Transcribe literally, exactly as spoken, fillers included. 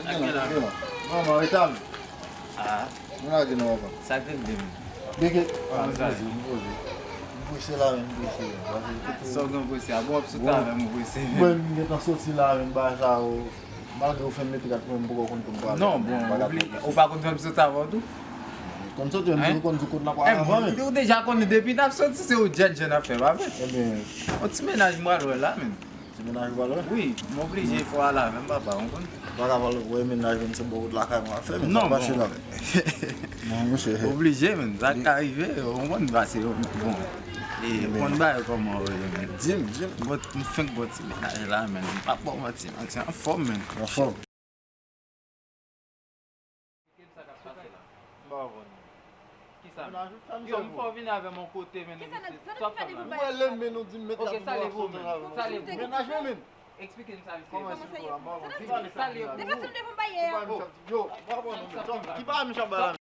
Sa gen la? Manman, reta m. Ah. Nou lage nan papa. Sa k rive m? Beke. Ah, m poze, m poze. M prese la, men m prese. Sa w gen prese a? Bon, w ap sot avè m, ou prese. Mwen, m gentan soti la, men bagay sa yo. Malgre ou fè m mete kat pou mwen, m poko konn pou m pale. Non, bon, ou pa konn fè m soti avè w tou? Konn soti, menm si ou konn sou kote n ap pale avan, men. Ou deja konnen depi n ap soti, se ou djèdjè n ap fè, pa vre? Ebyen. Yon ti mennaj m pral wè la, men. Ti mennaj ou pral wè? Wi, m oblije fò al avè m, papa, ou konn. Ou pa ka pral wè mennaj, men se bò kote lakay mwen ap fè, men sa mache la. Non, monchè. Oblije, men, sa ka rive, ou konn pase, bon. E, ou konn bagay kòman yo ye, men. Di m, di m. M fenk bò ti mennaj la, men. M pa ba w manti, men. Se anfòm, men. Anfòm. Explike m sa k ap pase la. M pa konprann. Kisa? Yo, m fè w vin avè m yon kote, men. Kisa nan, sa nan fè devan bagay sa? Mwen lè men nou di m met la pou nou ap sot ansanm avè m. Sa leve w menm? Explike m sa, mesye. Kòman se pou la? M pa konprann. Sa leve w? Sa leve w? Depi w devan bagay a. Yo, m pa konprann. Ki bagay misye ap bay la?